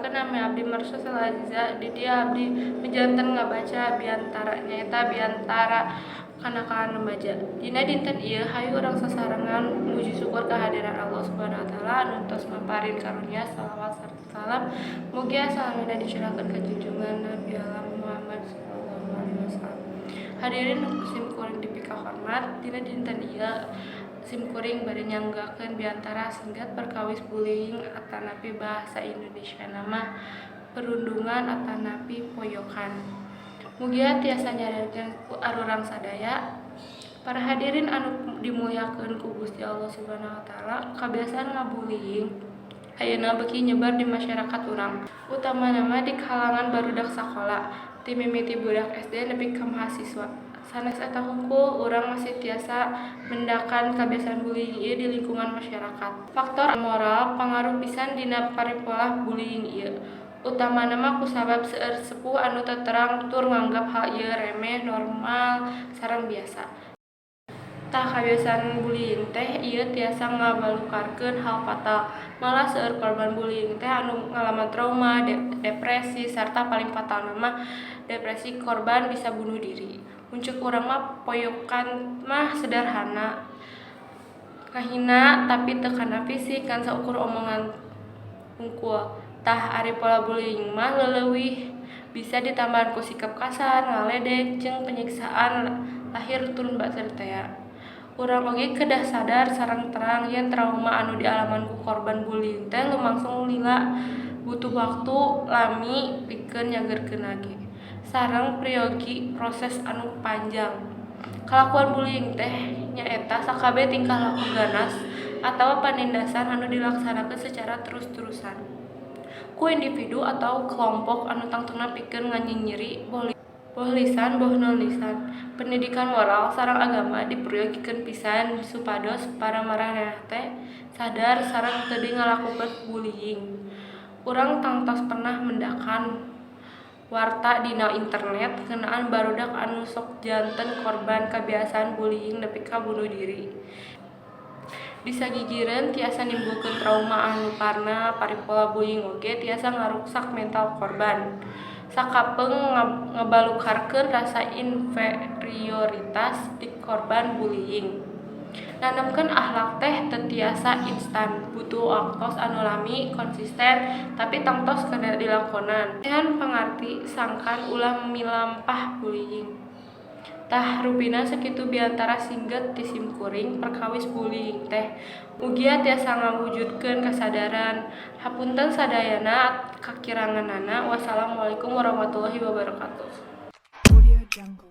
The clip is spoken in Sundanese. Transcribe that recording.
Tepangkeun, nami abdi Marsha Aziza. Di dieu abdi janten ngabaca biantara, nyaeta biantara kenakalan remaja. Dina dinten ieu hayu urang sasarengan muji syukur kehadirat Allah Subhanahu wa Taala anu tos maparin karunia. Salawat sarta salam mugia salamina dicurahkeun ka junjungan Nabi Allah Muhammad sallallahu alaihi wasallam. Hadirin nu sim kuring dipikahormat, dina dinten ieu sim kuring bade nyanggakeun biantara singkat perkawis bullying atanapi bahasa Indonesia mah perundungan atanapi poyokan. Mugia tiasa nyadarkeun ku arurang sadaya. Para hadirin anu dimuliakeun ku Gusti Allah Subhanahu wa Taala, kabiasaan ngabullying ayeuna beuki nyebar di masyarakat urang, utamana mah di kalangan barudak sakola, ti mimiti budak SD nepi ka mahasiswa. Sanes eta hungkul, urang masih tiasa mendakan kabiasaan bullying ieu di lingkungan masyarakat. Faktor moral pangaruh pisan dina paripolah bullying ieu, utamana mah kusabab seueur sepuh anu teu terang tur nganggap hal ieu remeh, normal, sareng biasa. Tah, kabiasaan bullying teh ieu tiasa ngabalukarkeun hal fatal, malah seueur korban bullying teh anu ngalaman trauma, depresi, sarta paling fatalna mah depresi korban bisa bunuh diri. Mun ceuk urang mah, poyokan mah sederhana, ngahina tapi teu kana fisik, ngan saukur omongan hungkul. Tah, ari pola bullying mah leuwih bisa ditambahan ku sikap kasar, ngaledek, jeung penyiksaan lahir tur batin tea. Urang oge kedah sadar sareng terang yen trauma anu dialaman ku korban bullying teh lumangsung lila, butuh waktu lami pikeun nyageurkeunna ge, sareng peryogi proses anu panjang. Kalakuan bullying teh nyaeta sakabeh tingkah laku ganas atawa panindasan anu dilaksanakeun secara terus-terusan ku individu atau kelompok anu tangtuna pikeun nganyinyiri, boh lisan boh non lisan. Pendidikan moral sareng agama diperyogikeun pisan supados para maraneh teh sadar sareng teu deui ngalakukeun bullying. Urang tangtos pernah mendakan warta dina internet ngeunaan barudak anu sok janten korban kabiasaan bullying nepi ka bunuh diri. Disagigireun tiasa nimbulkeun trauma anu parna, paripola bullying oge tiasa ngaruksak mental korban, sakapeung ngabalukarkeun rasa inferioritas di korban bullying. Nanamkeun akhlak teh teu tiasa instan, butuh waktos anu lami, konsisten, tapi tangtos kedah dilakonan. Masihan pangarti sangkan ulah milampah bullying. Tah, rupina sakitu biantara singget ti sim kuring perkawis bullying teh. Mugia tiasa ngawujudkeun kasadaran. Hapunten sadayana kakiranganana. Wassalamualaikum warahmatullahi wabarakatuh. Audio Jungle.